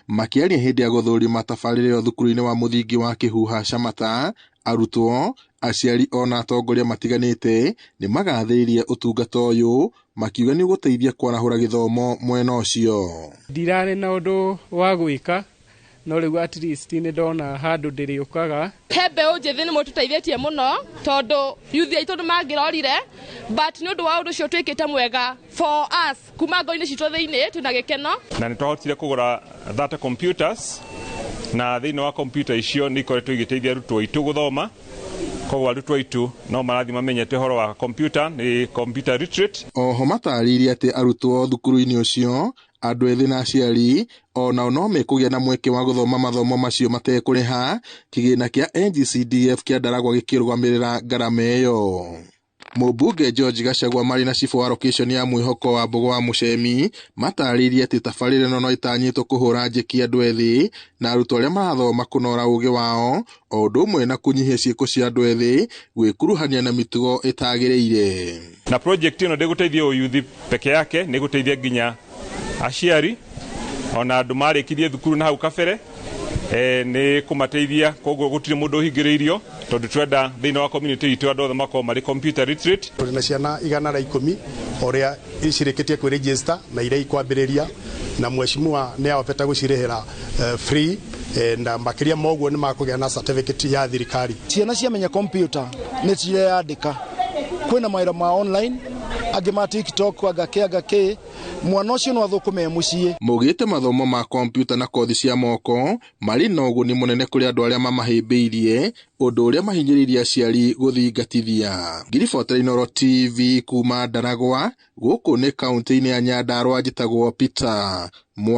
Makĩaria hĩndĩ ya gũthũrima tabarĩra ĩyo thukuru-inĩ wa mũthingi wa Kĩhuha Shamata, arutwo, aciari ona atongoria matiganĩte nĩmagathĩrĩirie ũtungata ũyũ makiuga nĩũgũteithia kwarahũra gĩthomo mwena ũcio. Ndirarĩ na ũndũ wa gwĩka no rĩu at least nĩ ndona handũ ndĩrĩũkaga. He mbeũ njĩthĩ nĩ mũtũteithĩtie mũno tondũ yuthi aitũ nĩ mangĩrorire, but nĩ ũndũ wa ũndũ ũcio twĩkĩte mwega for us kuma ngoro-inĩ citũ thĩinĩ twĩna gĩkeno. Na nĩ twahotire kũgũra 30 computers, na thĩinĩ wa computer icio nĩ ikoretwo igĩteithia arutwo aitũ gũthoma. Koguo arutwo aitũ no marathiĩ mamenyete ũhoro wa computer, nĩ computer literate. Oho matarĩirie atĩ arutwo thukuru-inĩ ũcio, andũ ethĩ na aciari onao no mekũgĩa na mweke wa gũthoma mathomo macio matekũrĩha, kĩgĩna kĩa NGCDF kĩa Ndaragwa gĩkĩrũgamĩrĩra ngarama ĩyo. Mũmbunge George Gachagua marĩ na cibũ wa location ya mwĩhoko wa Mbogo wa Mũcemi matarĩirie atĩ tabarĩra ĩno no ĩtanyĩtwo kũhũra njeki andũ ethĩ na arutwo arĩa marathoma kũnora ũgĩ wao o ũndũ ũmwe na kũnyihia ciĩko cia andũ ethĩ gwĩkuruhania na mĩtugo ĩtagĩrĩire. Na project ĩno ndĩgũteithia o yuthi peke yake, nĩ ĩgũteithia nginya aciari ona andũ marĩkirie thukuru na hau kabere, nĩ kũmateithia. Koguo gũtirĩ mũndũ ũhingĩrĩirio tondũ twenda thĩinĩ wa community itũ andũ othe makorwo marĩ computer literate. Tũrĩ na ciana 110 ũrĩa cirĩkĩtie kwĩregister na iria ikwambĩrĩria, na mheshimiwa nĩ ahotete gũcirĩhĩra free, na makĩria ma ũguo nĩ makũgĩa na certificate ya thirikari. Ciana ciamenya computer nĩ cireyandĩka, kwĩna mawĩra ma online, angĩ ma TikTok, anga kĩ anga kĩ, mwana ũcio no athũkũme mũciĩ. Maugĩte mathomo ma kompiuta na kothi cia moko marĩ na ũguni mũnene kũrĩ andũ arĩa mamahĩmbĩirie, ũndũ ũrĩa mahinyĩrĩirie aciari gũthingatithia. Ngiribotera Inooro TV kuma Ndaragwa, gũkũ nĩ kaunti-inĩ ya Nyandarua, njĩtagwo Peter Mwangi.